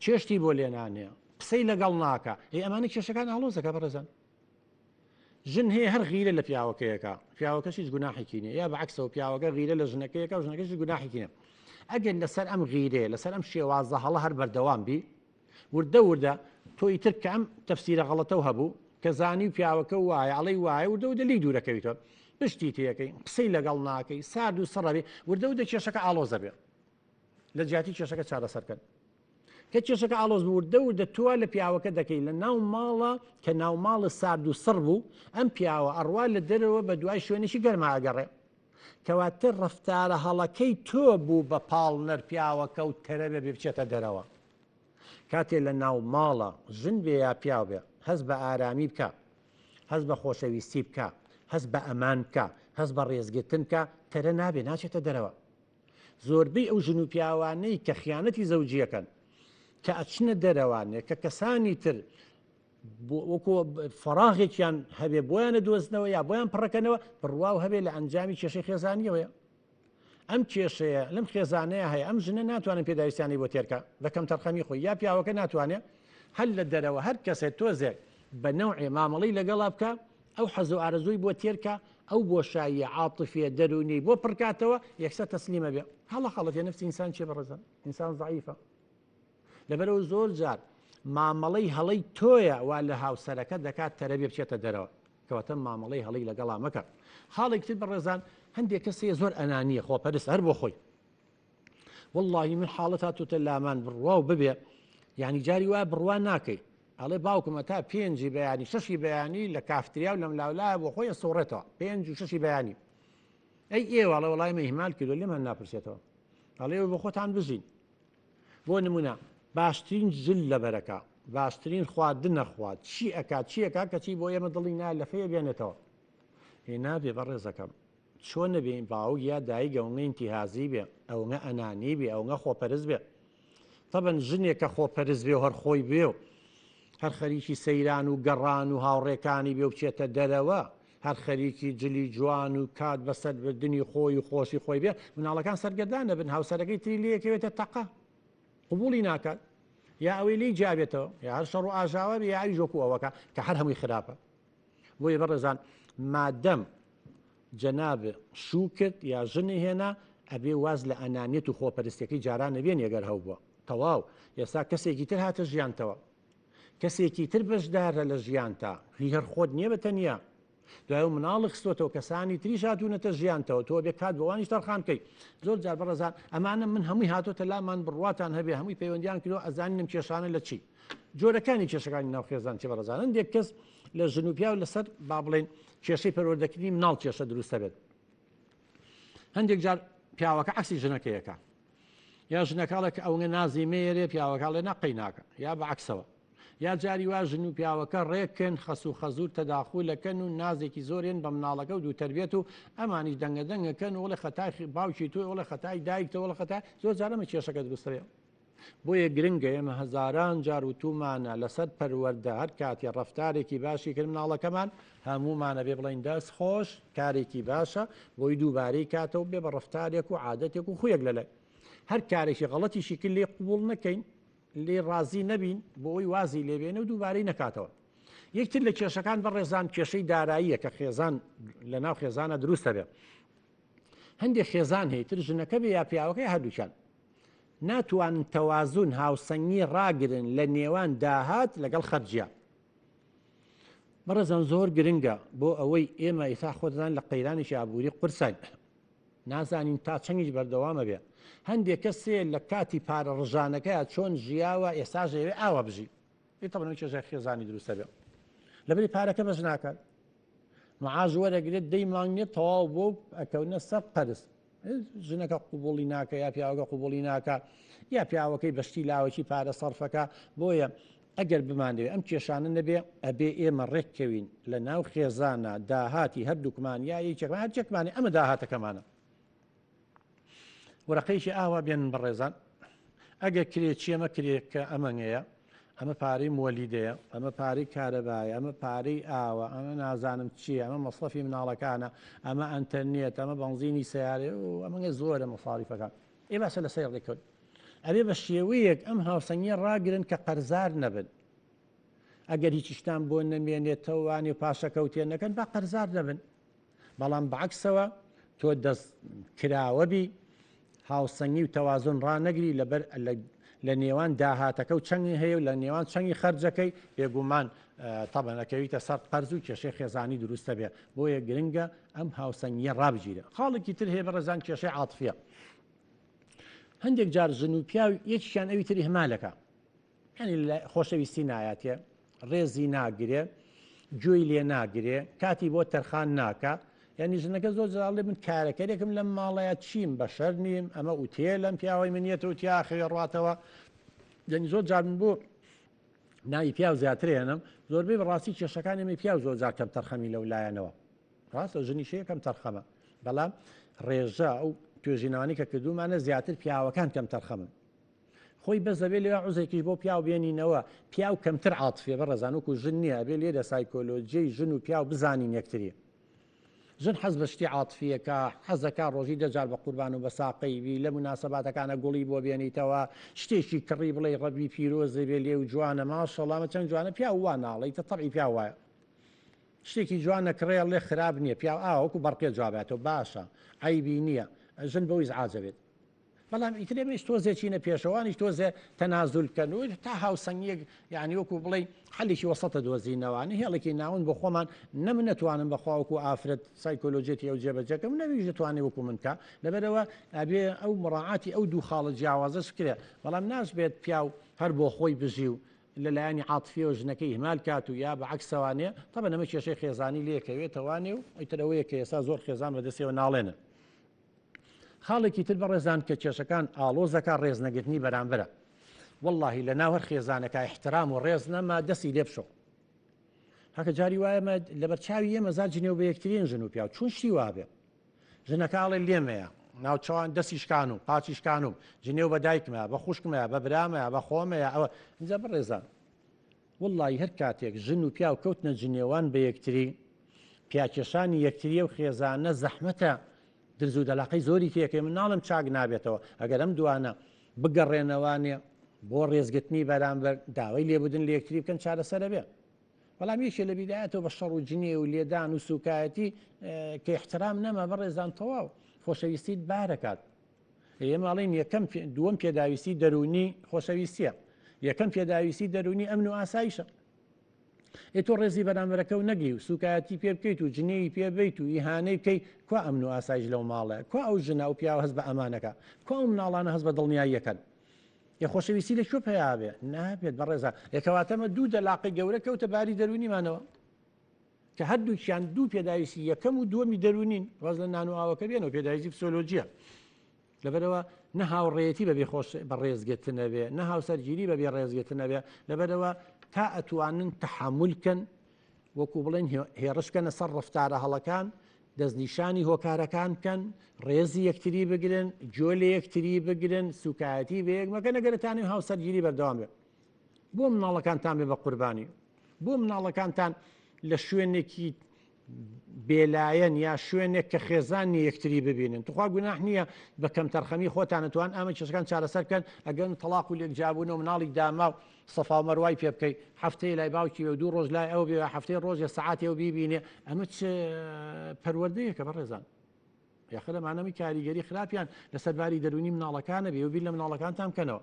چێشتی بۆ لێنانێ قسەی لەگەڵ ناکە ئەی ئەمانە کێشەکان ئاڵۆزەکە بەڕێزان ژن هەیە هەر غیرە لە پیاوەکەیەکە پیاوەکەش هیچ گوناحێکی نیە یا بەعکسەوە پیاوەکە غیرە لە ژنەکەیەکە و ژنەکەش هیچ گوناحێکی نیە ئەگەر لەسەر ئەم غیرەیە لەسەر ئەم شێوازە هەڵە هەر بەردەوام بی وردە وردە تۆ ئیتر کە ئەم تەفسیرە غەڵەتەو هەبوو کە زانی و پیاوەکە وایە ئەڵێی وایە وردە وردە لێی دوورەکەویتەوە پشتی تێکەی قسەی لەگەڵ ناکەی سارد و سڕەبێ وردە وردە کێشەکە ئاڵۆزە بێ لە جیاتی کێشەکە چارەسەر کەن کە کێشەکە ئاڵۆز بوو وردە وردە تۆ لە پیاوەکە دەکەی لە ناو ماڵە کە ناو ماڵە سارد و سڕ بوو ئەم پیاوە ئەڕوا لە دەرەوە بە دوای شوێنێکی گەرما ئەگەڕێ کەواتە ڕەفتارە هەڵەکەی تۆ بوو بە پاڵنەر پیاوەکە و تەرەبێ بچێتە دەرەوە کاتێ لە ناو ماڵە ژن بێ یا پیاو بێ هەست بە ئارامی بکا هەست بە خۆشەویستی بکا هەست بە ئەمان بکا هەست بە ڕێزگرتن بکا تەرە نابێ ناچێتە دەرەوە زۆربەی ئەو ژن و پیاوانەی کە خیانەتی زەوجیەکەن کە ئەچنە دەرەوانێ کە کەسانی تر وەکو فەراغێکیان هەبێ بۆیانە دۆزنەوە یا بۆیان پڕەکەنەوە بڕواو هەبێ لە ئەنجامی کێشەی خێزانیەوەیە ئەم کێشەیە لەم خێزانەیە هەیە ئەم ژنە ناتوانێت پێداویستیانی بۆ تێرکا بە کەمتەرخەمی خۆی یا پیاوەکە ناتوانێت هەر لە دەرەوە هەر کەسێک تۆزێک بە نەوعێ مامەڵەی لەگەڵا بکە ئەو حەز و ئارەزووی بۆ تێرکا ئەو بۆشاییە عاتفیە دەروونی بۆ پڕکاتەوە یەکسەر تەسلیمە بێ هەڵە خەڵەتێ نفسی ئینسان چیە بەڕێزان ئینسان زەعیفە لەبەرەوە زۆر جار مامەڵەی هەڵەی تۆیە وا لە هاوسەرەکە دەکات تەرەبێ بچێتە دەرەوە کەواتە مامەڵەی هەڵەی لەگەڵا مەکە. خاڵێکی تر بەڕێزان هەندێک کەس هەیە زۆر ئەنانیە خۆپەرست هەر بۆ خۆی واللهی من حاڵەت هاتوتە لامان بڕوا و ببێ یعنی جاری وایە بڕوا ناکەی ئەڵێ باوکم تا پێنجی بەیانی شەشی بەیانی لە کافتریا و لەم لاولایە بۆ خۆی سوڕێتەوە پێنج و شەشی بەیانی ئەی ئێوە ئەڵێ وەڵای مە ئیهمال کردو لێمان ناپرسێتەوە ئەڵێ بۆ خۆتان بژین بۆ نمونە باشترین جل لەبەرەکە باشترین خواردن نەخوا چی ئەکا چی ئەکا کەچی بۆ ئێمە دڵی نا لەفەیە بێنێتەوە ئێ نابێ بەڕێزەکەم چۆن نەبێ باوک یا دایک ئەونە ئینتیهازی بێ ئەونە ئەنانی بێ ئەونە خۆپەرست بێ تەبەن ژنێک کە خۆپەرست بێ و هەر خۆی بێ و هەر خەریکی سەیران و گەڕان و هاوڕێکانی بێ و بچێتە دەرەوە هەر خەریکی جلی جوان و کات بەسەر بردنی خۆی و خۆشی خۆی بێ مناڵەکان سەرگەردان دەبن هاوسەرەکەی تری لێکەوێتە تەقە قبوڵی ناکات یا ئەوەی لی جیابێتەوە یا هەر شەڕ و ئاژاوە بێ یا ئەویش وەکو ئەوەکە کە هەر هەمووی خراپە بۆیە بەڕێزان مادەم جەناب شوو کرد یا ژنی هێنا ئەبێ واز لە ئەنانیەت و خۆپەرستیەکەی جاران نەبێنی ئەگەر هەوبووە تەواو ئێستا کەسێکی تر هاتە ژیانتەوە کەسێکی تر بەشدارە لە ژیانتا هی هەر خۆت نییە بە تەنیا دوای مناڵی خستۆتەوە کەسانی تریش هاتوونەتە ژیانتەوە تۆ بێ کات بۆوانیش تەرخان بکەیت زۆر جار بەڕێزان ئەمانە من هەمووی هاتۆتە لامان بڕواتان هەبێ هەمووی پەیوەندیان کردو ئەزانینم کێشانە لە چی جۆرەکانی کێشەکانی ناو خێزان چی بەڕێزان هەندێک کەس لە ژن و پیاو لەسەر با بڵێن کێشەی پەروەردەکردنی مناڵ کێشە دروستە بێت هەندێک جار پیاوەکە عکسی ژنەکەیەکە یا ژنەکەڵێک کە ئەوەنە نازی مێرێ پیاوەکەڵێ نەقی ناکە یا بە عکسەوە یا جاری وا ژن و پیاوەکە ڕێکن خەس و خەزور تەداخولەکەن و نازێکی زۆرێن بە مناڵەکە و دوو تربێت و ئەمانیش دەنگە دەنگەکەن وڵێ خەتای باوکی تۆ وڵێ خەتای دایکتە وڵە خەتا زۆر جارەمە کێشەکە دروستەوێ بۆیە گرنگە ئێمە هەزاران جار وتومانە لەسەر پەروەردە هەر کاتێ ڕەفتارێکی باشی کرد مناڵەکەمان هەموومان ئەبێ بڵێین دەست خۆش کارێکی باشە بۆی دووبارەی کاتەوە بێ بە ڕەفتارێک و عادەتێک و خویەک لەلای هەر کارێکی غەڵەتیشی کرد لێ قبوڵ نەکەین لێ ڕازی نەبین بۆ ئەوی وازی لێبێنە و دووبارەی نەکاتەوە یەکتر لە کێشەکان بەڕێزان کێشەی داراییە کە خێزان لە ناو خێزانە دروستە بێ هەندێک خێزان هەیە تر ژنەکە بێ یا پیاوەکەی هەردووکیان ناتوانن تەوازن هاوسەنگی ڕاگرن لە نێوان داهات لەگەڵ خەرجیا. بەڕێزان زۆر گرنگە بۆ ئەوەی ئێمە ئێستا خۆدان لە قەیرانێکی ئابووری قورسین نازانین تا چەنگیش بەردەوامە بێ هەندێک کەسێ لە کاتی پارە ڕژانەکەی چۆن ژیاوە ئێستا ژەوێ ئاوا بژی تەبەن کێشە خێزانی دروستە بێ لەبری پارەکە بەش ناکات معاش وەرەگرێت دەی مانگ نیە تەواو بۆ ئەکەونە سەر قەرز ژنەکە قوبوڵی ناکە یا پیاوەکە قوبوڵی ناکە یا پیاوەکەی بەشتی لاوەکی پارە سەرفەکە بۆیە ئەگەر بمانەوێ ئەم کێشانە نەبێ ئەبێ ئێمە ڕێککەوین لە ناو خێزانە داهاتی هەردووکمان یا یەکێکمان هەرچێکمانی ئەمە داهاتەکەمانە وەرەقەیەکی ئاوا بێنن بەڕێزان ئەگەر کرێ چیەمە کرێ کە ئەمەنگەیە ئەمە پارەی مۆلیدەیە ئەمە پارەی کارەبایە ئەمە پارەی ئاوە ئەمە نازانم چییە ئەمە مەسرەفی مناڵەکانە ئەمە ئەتەرنێت ئەمە بەنزینی سیارێ و ئەمەگە زۆرە مەساریفەکان ئێ باشە لەسەر ڕێکەوت ئەبێ بە شێوەیەک ئەم هاوسەنگیە ڕاگرن کە قەرزار نەبن ئەگەر هیچیشتان بۆ نەمێنێتەوەوانی و پاشەکەوتێن نەکەن با قەرزار نەبن بەڵام بەعەکسەوە تۆ دەست کراوە بی هاوسەنگی و تەوازن ڕانەگری لەبەر لە نێوان داهاتەکە و چەنگی هەیە و لە نێوان چەنگی خەرجەکەی بێگومان تەبەنەکەویتە سەر قەرز و کێشەی خێزانی دروستە بێ بۆیە گرنگە ئەم هاوسەنگیە ڕابگیرە خاڵێکی تر هەیە بەڕێزان کێشەی عاتفیە هەندێک جار ژن و پیاو یەکیان ئەوی تری هەمالەکە یانی لە خۆشەویستی نایاتێ، ڕێزی ناگرێ، گوێی لێ ناگرێ، کاتی بۆ تەرخان ناکا. یانی ژنەکە زۆر جار ئەڵێ من کارەکەرێکم لەم ماڵەیە چیم بەشەر نیم، ئەمە ئوتێلەم پیاوەی من یەتەوە تیا خەوێ ڕاتەوە. یانی زۆر جار من بۆ ناوی پیاو زیاتر هێنم، زۆربەی بەڕاستی کێشەکانی ئێمەی پیاو زۆر جار کەم تەرخەمی لەو لایەنەوە. ڕاستە ژنیش هەیە کەم تەرخەمە، بەڵام ڕێژە ئەو توێژینەوانەی کە کردوومانە زیاتر پیاوەکان کەم تەرخەمن. خۆی بەس ئەبێ لێرە عوزێکیش بۆ پیاو بێنینەوە پیاو کەمتر عاتفیە بەڕێزان وەکو ژن نییە ئەبێ لێرە سایکۆلۆجیی ژن و پیاو بزانین یەکتری ژن حەز بە شتی عاتفیەکە حەزەکە ڕۆژی دەجار بە قوربان و بە ساقەی بی لە مناسباتەکانە گوڵی بۆ بێنیتەوە شتێکی کڕی بڵێ ڕەبی پیرۆزێ بێ لێ و جوانە ماشەڵامە چەند جوانە پیاو وا ناڵێ تە تەبعی پیاو وایە شتێکی جوان نەکڕێ ڵێ خراپ نییە پیاو ئا وەکو بەڕقێ جواباتەوە باشە عەیبی نییە ژن بەو ئیزعاجە بێت. بەڵام ئیتر ئێمەیش تۆزێ چینە پێشەوانیش تۆزێ تەنازول بکەن و تا هاوسەنگیەک یعنی وەکو بڵێ حەلێکی وەسەتە دۆزینەوانە هێڵێکی ناوەند بۆ خۆمان نە من نەتوانم بەخوا وەکو ئافرەت سایکۆلۆژیەتی ئەو جێبەجێکەم نەویش دەتوانێ وەکو من بکا لەبەرەوە ئەبێ ئەو مڕاعاتی ئەو دوو خاڵە جیاوازەش بکرێ بەڵام ناشبێت پیاو هەر بۆ خۆی بژی و لە لایەنی عاتفیەوە ژنەکەی ئیهمال کات و یا بە عەکسەوانێ تەبەن ئەمە کێشەی خێزانی لێکەوێتەوانێ و ئیتر ئەوەیە کە ئێستا زۆر خێزان بەدەستیەوە ناڵێنن. خاڵێکی تر بەڕێزان کە کێشەکان ئاڵۆز دەکات ڕێزنەگرتنی بەرامبەرە. وەڵاهی لە ناو هەر خێزانەکە ئیحترام و ڕێز نەما دەستی لێ بشۆ. هەکە جاری وایە مە لەبەر چاوی ئێمە زا جنێو بە یەکترین ژن و پیاو چون شتی وابێ. ژنەکە ئەڵێ لێمەیە ناوچەوان دەستی شکان و قاچی شکان و جنێو بە دایکمە بە خوشکمە بە برامەیە بە خۆمەیە ئەوە اینجا بەڕێزان وەڵڵاهی هەر کاتێک ژن و پیاو کەوتنە جنێوان بە یەکتری، پیاکێشانی یەکتری ئەو خێزانە زەحمەتە، درز و دەلاقەی زۆری تێکەوێ، من ناڵێم چاک نابێتەوە، ئەگەر ئەم دوانە بگەڕێنەوانێ بۆ ڕێزگرتنی بەرامبەر، داوای لێبوردن لە یەکتری بکەن چارەسەرە بێ. بەڵام یەکێ لە بیدایەتەوە بە شەڕ و جنێو و لێدان و سوکایەتی کە ئیحترام نەما بەڕێزان تەواو خۆشەویستیت بارەکات. ئێمە ئەڵێین یەکەم دووەم پێداویستی دەروونی خۆشەویستیە یەکەم پێداویستی دەروونی ئەمن و ئاسایشە ئێ تۆ ڕێزی بەرامبەرەکە و نەگری و سوکایەتی پێ بکەیت و جنێوی پێ بیت و ئیهانەی بکەیت کوا ئەمن و ئاسایش لەو ماڵە کوا ئەو ژنە ئەو پیاوە هەست بە ئەمانەکە کوا ئەو مناڵانە هەست بە دڵنیاییەکەن ئێ خۆشەویستی لە کوێ پەیا بێ نابێت بەڕێزە ئێکەواتەمە دوو دەلاقی گەورە کەوتە باری دەروونیمانەوە کە هەردووکیان دوو پێداویستی یەکەم و دووەمی دەروونین، واز لە نان و ئاوەکە بێنەوە، پێداویستی فسۆلۆجییە. لەبەرئەوە نە هاوڕێیەتی بەبێ خۆش بە ڕێزگرتن ئەبێ، نە هاوسەرگیری بەبێ ڕێزگرتن ئەبێ. لەبەرئەوە تا ئەتوانن تەحەمول کەن، وەکو بڵێن هێڕش بکەنە سەر ڕەفتارە هەڵەکان، دەستنیشانی هۆکارەکان بکەن، ڕێزی یەکتری بگرن، گوێ لە یەکتری بگرن، سوکایەتی بە یەک مەکەن ئەگەر ئەتانەوێ هاوسەرگیری بەردەوام بێ. بۆ مناڵەکانتان بێ بە قوربانی. بۆ مناڵەکانتان لە شوێنێکی بێلایەن یا شوێنێک کە خێزان نیە یەکتری ببینن توخوا گوناح نییە بە کەمتەرخەمی خۆتان توان ئامە کێشەکان چارەسەر بکەن ئەگەن تەڵاق و لێکجابوون و مناڵی داما و سەفا و مەروای پێ بکەی هەفتەیە لای باوکی بێ و دوو ڕۆژ لای ئەو بێ هەفتەی ڕۆژێ سەعاتێ و بیبینێ ئەمە چ پەروەردەیەکە بەڕێزان یاخە لەمانەمی کاریگەری خراپیان لەسەر باری دەروونی مناڵەکانە بێ و بیر لە مناڵەکانتان بکەنەوە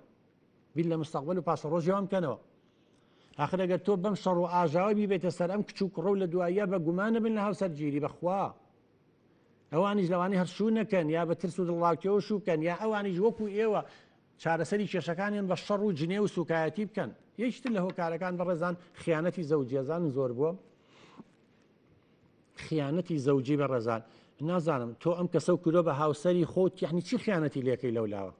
بیر لە مستەقبل و پاشەڕۆژی ئەوان بکەنەوە ئاخر ئەگەر تۆ بەم شەڕ و ئاژاوە بیبێتە سەر ئەم کچ و کوڕە و لە دواییە بە گومانە بن لە هاوسەرگیری بەخوا ئەوانیش لەوانەیە هەر شوو نەکەن یا بە ترس و دڵڕاوکێەوە شوو بکەن یا ئەوانیش وەکو ئێوە چارەسەری کێشەکانیان بە شەڕ و جنێ و سوکایەتی بکەن یەکتر لە هۆکارەکان بەڕێزان خیانەتی زەوجیەزان زۆر بووە خیانەتی زەوجی بەڕێزان نازانم تۆ ئەم کەسە و کورۆ بە هاوسەری خۆت یعنی چی خیانەتی لەکەی لەولاوە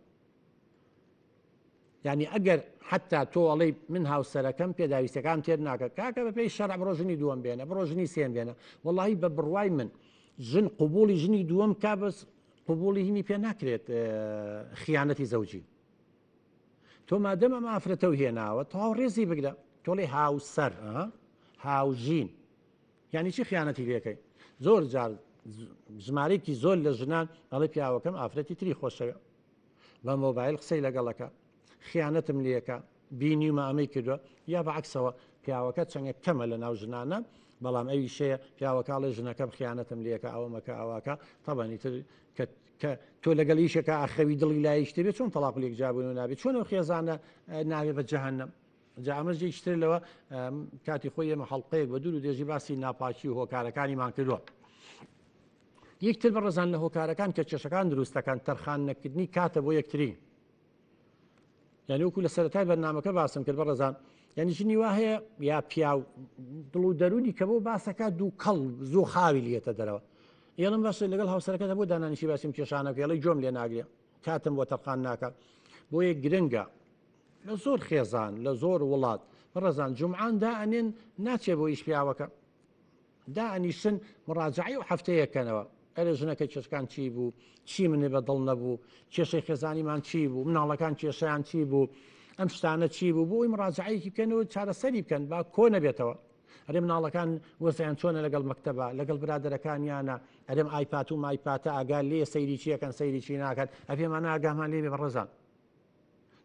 یانی ئەگەر حتا تۆ ئەڵێی من هاوسەرەکەم پێداویستەکان تێر ناکە کاکە بە پێی شەرع بڕۆ ژنی دووەم بێنە بڕۆ ژنی سێم بێنە وەڵی بە بڕوای من ژن قوبولی ژنی دووەم کا بەس قوبولی هینی پێ ناکرێت خیانەتی زەوجی تۆ مادەم ئەم ئافرەتە و هێناوە تەواو ڕێزی بگرە تۆڵی هاوسەر هاوژین یعنی چی خیانەتی لەکەی زۆر جار ژمارەیەکی زۆر لە ژنان ئەڵێ پیاوەکەم ئافرەتی تری خۆشەوێ بە مۆبایل قسەی لەگەڵەکە خیانەتم لەکە بینیومە ئەمەی کردووە یا بە عکسەوە پیاوەکە چەنگە کەمە لە ناو ژنانە بەڵام ئەوی شەیە پیاوەکاڵێ ژنەکەم خیانەتم لەکە ئەوە مەکە ئەوواکە تەبانی تر کە تۆ لەگەڵ ئیشەکە ئاخەوی دڵی لایشتێ بێت چۆن تەڵاق لێک جابوون و نابێت چۆن ئەو خێزانە ناوێ بە جەهەنەم جا ئەمەش یەکتر لەوە کاتی خۆی ئێمە حەڵقەیەک بە دوور و درێژی باسی ناپاکی و هۆکارەکانیمان کردووە. یەکتر بەڕێزان لە هۆکارەکان کە کێشەکان دروست دەکەن تەرخان نەکردنی کاتە بۆ یەکتری یعنی وەکو لە سەرەتای بەرنامەکە باسم کرد بەڕێزان یعنی ژنی وا هەیە یا پیاو دڵ و دەرونی کە بۆ باسەکە دوو کەڵ زوو خاوی لێتە دەرەوە ئێڵم باشە لەگەڵ هاوسەرەکە بۆ دانانیشی باسیم کێشانەکە ئێڵی گوێم لێ ناگرێ کاتم بۆ تەرخان ناکە بۆیە گرنگە لە زۆر خێزان لە زۆر وڵات بەڕێزان جومعان دائەنێن ناچێ بۆ ئیش پیاوەکە دائەنیشن مڕاجعەی ئەو هەفتەیە کەنەوە ئەرێ ژنەکە کێشەکان چی بوو چی منی بە دڵ نەبوو کێشەی خێزانیمان چی بوو مناڵەکان کێشیان چی بوو ئەم شتانە چی بوو بۆی مڕاجعەیەکی بکەن و چارەسەری بکەن با کۆ نەبێتەوە ئەرێ مناڵەکان وەزیان چۆنە لەگەڵ مەکتەبە لەگەڵ برادەرەکانیانە ئەرێم ئایپات و مایپاتە ئاگا لێ سەیری چیەکەن سەیری چی ناکەن ئەپێمانە ئاگامان لێ بێ بەڕێزان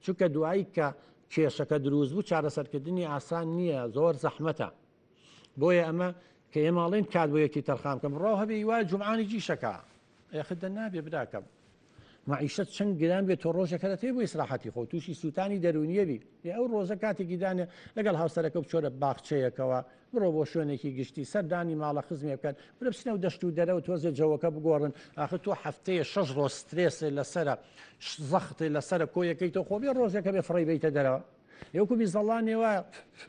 چونکە دوایی کە کێشەکە دروست بوو چارەسەرکردنی ئاسان نییە زۆر زەحمەتە بۆیە ئەمە کە ئێمە ئەڵێن کات بۆ یەکتی تەرخان بکەم ڕاو هەبێ وای جومعانی جیشەکە یاخدە نابێ براکەم. مەعیشەت چەند گران بێت تۆ ڕۆژێک هەر ئەتەوێ بۆ ئیسراحەتی خۆ تووشی سووتانی دەروونیە بی. ئێ ئەو ڕۆژە کاتێکی دانێ لەگەڵ هاوسەرەکە بچۆرە باخچەیەکەوە، بڕۆ بۆ شوێنێکی گشتی، سەردانی ماڵە خزمێ بکەن، برە بچنەو دەشت و دەرەوە تۆزێ جەوەکە بگۆڕن، ئاخر تۆ هەفتەیە شەش ڕۆژ سترێسێ لەسەرە، زەختێ لەسەرە کۆیەکەیتەوە خۆ بێ ڕۆژێک هەبێ فڕێی بەیتە دەرەوە. ئێ وەکو میزەڵانێ وایە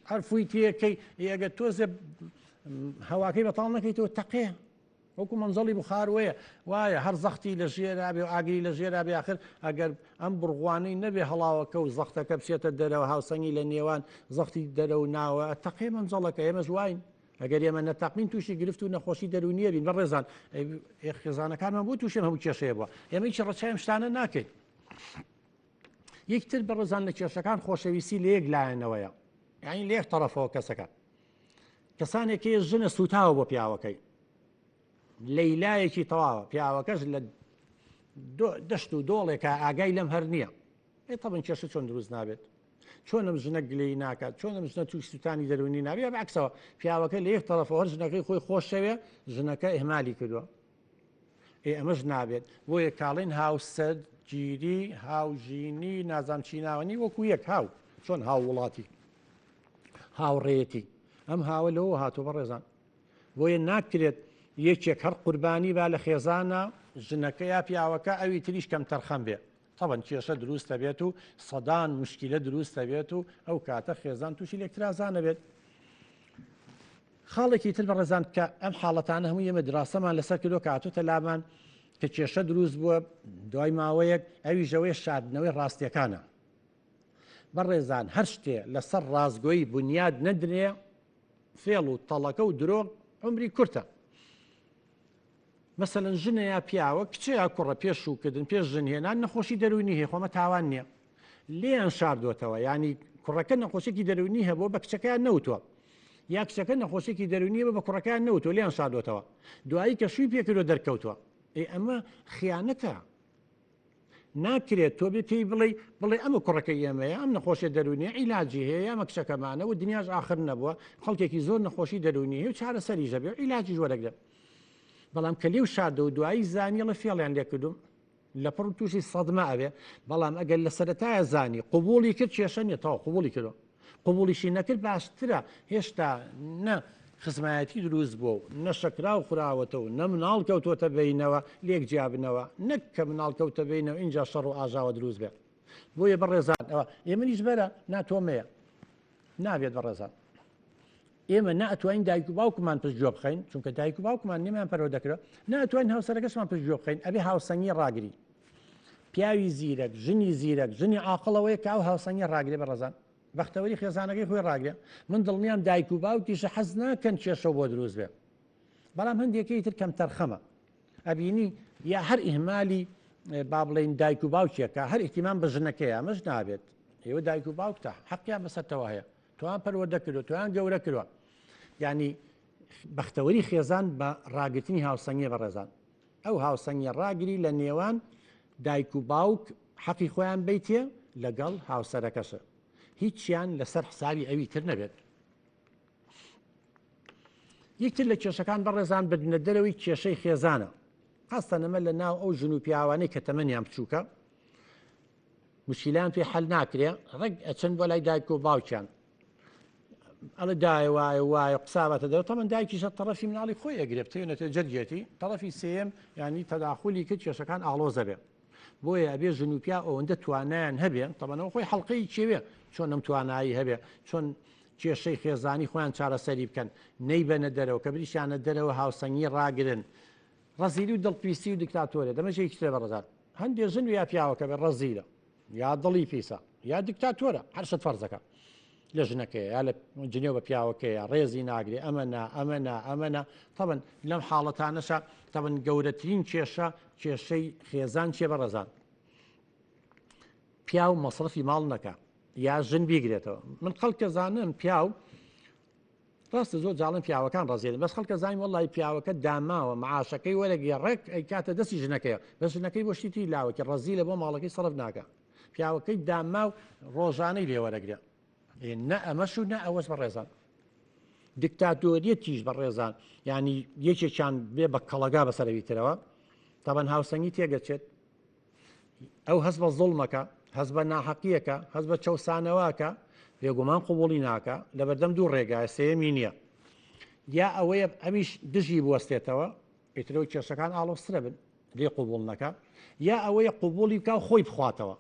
هەر فووی تێکەی، ئێ ئەگەر تۆزێ هەواکەی بەتاڵ نەکەیتەوە تەقێ. وەکو مەنزەڵی بوخار وەیە وایە هەر زەختی لە ژێرا بێ و ئاگری لە ژێرا بێ ئاخر ئەگەر ئەم بڕغوانەی نەبێ هەڵاوەکە و زەختەکە بچێتە دەرەوە هاوسەنگی لە نێوان زەختی دەرە و ناوە تەقێ مەنجەڵەکە ئێمەش واین ئەگەر ئێمە نەتەقین تووشی گرفت و نەخۆشی دەروونیە بین بەڕێزان خێزانەکانمان بۆ تووشێن هەموو کێشەیە بووە ئێمە هیچ ڕەچاوی شتانە ناکەین یەکتر بەڕێزان لە کێشەکان خۆشەویستی لە یەک لایەنەوەیە یعنی لە یەک تەڕەفەوە کەسەکە کەسانێک هەیە ژنە سوتاوە بۆ پیاوەکەی لەیلایەکی تەواوە پیاوەکەش لە دەشت و دۆڵێکە ئاگای لەم هەر نییە ئێ تەبن کێشە چۆن دروست نابێت چۆنم ژنە گلەی ناکات چۆنم ژنە توش سووتانی دەرونی نابێ بەعکسەوە پیاوەکە لە یەک تەرەفەوە هەر ژنەکەی خۆی خۆشەوێ ژنەکە ئهمالی کردووە ئێ ئەمەش نابێت بۆیە کاڵین هاوسەر گیری هاوژینی نازام چیناوەنی وەکو یەک هاو چۆن هاو وڵاتی هاوڕێیەتی ئەم هاوە لەوە هاتووە بەڕێزان بۆیە ناکرێت یەکێک هەر قوربانی با لە خێزانە ژنەکە یا پیاوەکە ئەوی تریش کەم تەرخەم بێ تەبەن کێشە دروست دەبێت و سەدان مشکلە دروست دەبێت و ئەو کاتە خێزان تووشی لێکترازانە بێت. خاڵێکی تر بەڕێزان کە ئەم حاڵەتانە هەموو ئێمە دراسەمان لەسەر کردووە کە هاتووتە لامان کە کێشە دروست بووە دوای ماوەیەک ئەویش ئەوەیە شاردنەوەی ڕاستیەکانە. بەڕێزان هەر شتێ لەسەر ڕاستگۆیی بونیاد نەدرێ فێڵ و تەڵەکە و درۆ عومری کورتە. مەسەلەن ژنە یا پیاوە کچە یا کوڕە پێش شووکردن پێش ژن هێنان نەخۆشی دەروونی هەیە خۆمە تاوان نییە لێیان شاردۆتەوە ینی کوڕەکە نەخۆشیێکی دەروونی هەبووە بە کچەکەیان نەوتووە یا کچەکە نەخۆشیێکی دەروونیە بە کوڕەکەیان نەوتووە لێیان شاردۆتەوە دوایی کە شووی پێکردوە دەرکەوتووە ئێ ئەمە خیانەتە ناکرێت تۆ بێ پێی بڵێی بڵێ ئەمە کوڕەکەی ئێمەیە ئەم نەخۆشیە دەروونیە عیلاجی هەیە ئەمە کچەکەمانە و دنیاش ئاخر نەبووە خەڵکێکی زۆر نەخۆشی دەروونی هەیە و چارەسەریش دەبێ و عیلاجیش وەرەگرن بەڵام کە لێو شاردەوە دوایی زانیڵە فێڵیان لێکردوم لەپڕ تووشی سەدمە ئەبێ بەڵام ئەگەر لە سەرەتایە زانی قوبوڵی کرد کێشە نیە تەواو قوبوڵی کردو قبوڵیشی نەکرد باشترە هێشتا نە خزمایەتی دروست بووە و نە شەکراو خوراوەتە و نە مناڵ کەوتووەتە بەینەوە لێک جیابنەوە نەک کە مناڵ کەوتە بەینەوە ئینجا شەڕ و ئاژاوە دروست بێ بۆیە بەڕێزان ئەوە ئێمنیش بەرە ناتۆمەیە نابێت بەڕێزان ئێمە ناتوانین دایک و باوکمان پشت گوێ بخەین چونکە دایک و باوکمان نێمان پەرۆ دەکرا ناتوانین هاوسەرەکەشمان پشت گوێ بخەین ئەبێ هاوسەنگی ڕاگری پیاوی زیرەک، ژنی زیرەک، ژنی عاقڵ ئەوەیە کە ئەو هاوسەنگیە ڕاگرێ بەڕێزان بەختەوەری خێزانەکەی خۆی ڕاگرێ من دڵنیام دایک و باوکیشە حەز ناکەن کێشەو بۆ دروست بێ بەڵام هەندێکی تر کەم تەرخەمە ئەبینی یا هەر ئیهمالی با بڵێین دایک و باوکێکە هەر ئیهتیمام بە ژنەکەیە ئەمەش نابێت ئێوە دایک و باوکتە حەقیان بەسەرتەوە هەیە تۆیان پەروەردە کردووە تۆیان گەورە کردووە یعنی بەختەوەری خێزان بە ڕاگرتنی هاوسەنگیە بەڕێزان ئەو هاوسەنگیە ڕاگری لە نێوان دایک و باوک حەقی خۆیان بەیتێ لەگەڵ هاوسەرەکەشە هیچیان لەسەر حسابی ئەوی تر نەبێت. یەکتر لە کێشەکان بەڕێزان بردنە دەرەوەی کێشەی خێزانە خاستە نەمە لە ناو ئەو ژن و پیاوانەی کە تەمەنیان بچووکە مشکیلان پێ حەل ناکرێ ڕێک ئەچن بۆ لای دایک و باوکیان ئەڵێ دایە وایە وایە قسابەتە دەرەوە تەمەن دایکیشە تەڕەفی مناڵی خۆی ئەگرێ بتەوێنێتە جەرگێتی تەڕەفی سێیەم یانی تەداخولی کرد کێشەکان ئاڵۆز دەبێ بۆیە ئەبێ ژن و پیا ئەوەندە توانایان هەبێ تەمەنەوە خۆی حەڵقەی کێوێ چۆن ئەم توانایی هەبێ چۆن کێشەی خێزانی خۆیان چارەسەری بکەن نەیبەنە دەرەوە کە بریشانە دەرەوە هاوسەنگی ڕاگرن ڕەزیلی و دڵپیسی و دیکتاتۆرە دەمەشێکی ترە بەڕێزان هەندێ ژن و یا پیاوەکە بێ ڕەزیلە یا دڵی پیسە یا دیکتاتۆرە هەر شت فەرزەکە لە ژنەکەی یا لە جنێو بە پیاوەکەیە ڕێزی ناگرێ ئەمە نا ئەمە نا ئەمە نا تەبن لەم حاڵەتانەشە تەبن گەورەترین کێشە کێشەی خێزان چێ بەڕێزان پیاو مەسرەفی ماڵ نەکە یا ژن بیگرێتەوە من خەڵکە زانم پیاو ڕاستە زۆر جاڵن پیاوەکان ڕەزیلن بەس خەڵکە زانین وەڵی پیاوەکە داماوە معاشەکەی وەرەگێ ڕێک ئەیکاتە دەستی ژنەکەیە بەس ژنەکەی بۆ شتی تری لاوەکی ڕەزیلە بۆ ماڵەکەی سەرف ناکا پیاوەکەی داماو ڕۆژانەی لێ وەرەگرێ نە ئەمەش و نە ئەوەش بەڕێزان دیکتاتۆریەتیش بەڕێزان ینی یەکێکیان بێ بە کەڵەگا بەسەرەوی ترەوە تاوان هاوسەنگی تێگەچێت. ئەو هەست بە زوڵمەکە، هەست بە ناحەقییەکە، هەست بە چەوسانەوەکە، بێگومان قبوڵی ناکا، لەبەردەم دوو ڕێگایە، سێیەمی نییە. یا ئەوەیە ئەویش دژی بوەستێتەوە، ئیتر ئەو کێشەکان ئاڵۆزترە بن، لێی قبوڵ نەکا، یا ئەوەیە قبوڵی بکا و خۆی بخواتەوە،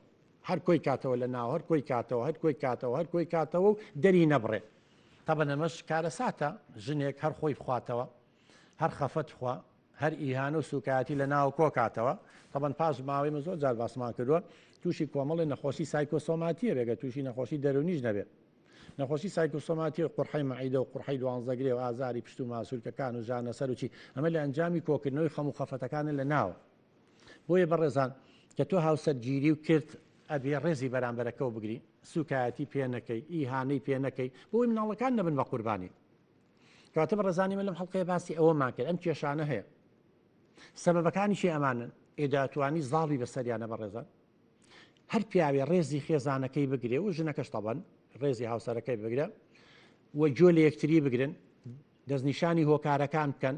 هەر کۆی کاتەوە لە ناو، هەر کۆی کاتەوە، هەر کۆی کاتەوە، هەر کۆی کاتەوە و دەری نەبڕێ. تەبەن ئەمەش کارەساتە، ژنێک هەر خۆی بخواتەوە، هەر خەفەت بخوا، هەر ئیهانە و سوکایەتی لە ناوە کۆکاتەوە، تەبەن پاش ماوەی من زۆر جار باسمان کردووە تووشی کۆمەڵی نەخۆشی سایکۆسۆماتیە بێ گەر تووشی نەخۆشی دەروونیش نەبێ. نەخۆشی سایکۆسۆماتی و قورحەی مەعیدە و قورحەی دوانزەگرێ و ئازاری پشت و ماسولکەکان و ژانەسەر و چی ئەمە لە ئەنجامی کۆکردنەوەی خەم و خەفەتەکانە لە ناوە. بۆیە بەڕێزان کە تۆ هاوسەرگیری و کرد ئەبێ ڕێزی بەرامبەرەکەو بگری، سوکایەتی پێ نەکەی، ئیهانەی پێ نەکەی بۆی مناڵەکان نەبن بە قوربانی. کەواتە بەڕێزانی من لەم حەڵقەیە باسی ئەوەمان کرد ئەم کێشانە هەیە سەبەبەکانیشی ئەمانن ئێداتوانی زاڵی بەسەریانە بەڕێزان هەر پیاوێ ڕێزی خێزانەکەی بگرێ و ژنەکەش تەبەن ڕێزی هاوسەرەکەی بگرە و گوێ لە یەکتری بگرن دەستنیشانی هۆکارەکان بکەن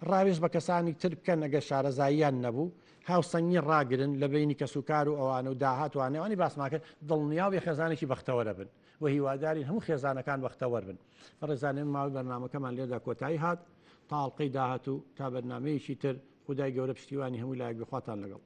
ڕاوێژ بە کەسانی تر بکەن ئەگەر شارەزاییان نەبوو هاوسەنگی ڕاگرن لە بینی کەسوکار و ئەوانە و داهاتوانەوانی باسمان کرد دڵنیاو خێزانێکی بەختەوەرە بن و هیوادارین هەموو خێزانەکان بەختەوەر بن. بەڕێزان ئێمە ماوەی بەرنامەکەمان لێردا کۆتایی هات تا ئەڵقەی داهاتوو تا بەرنامەیەکی تر خودای گەورە پشتیوانی هەموو لایەک بێ خواتان لەگەڵ.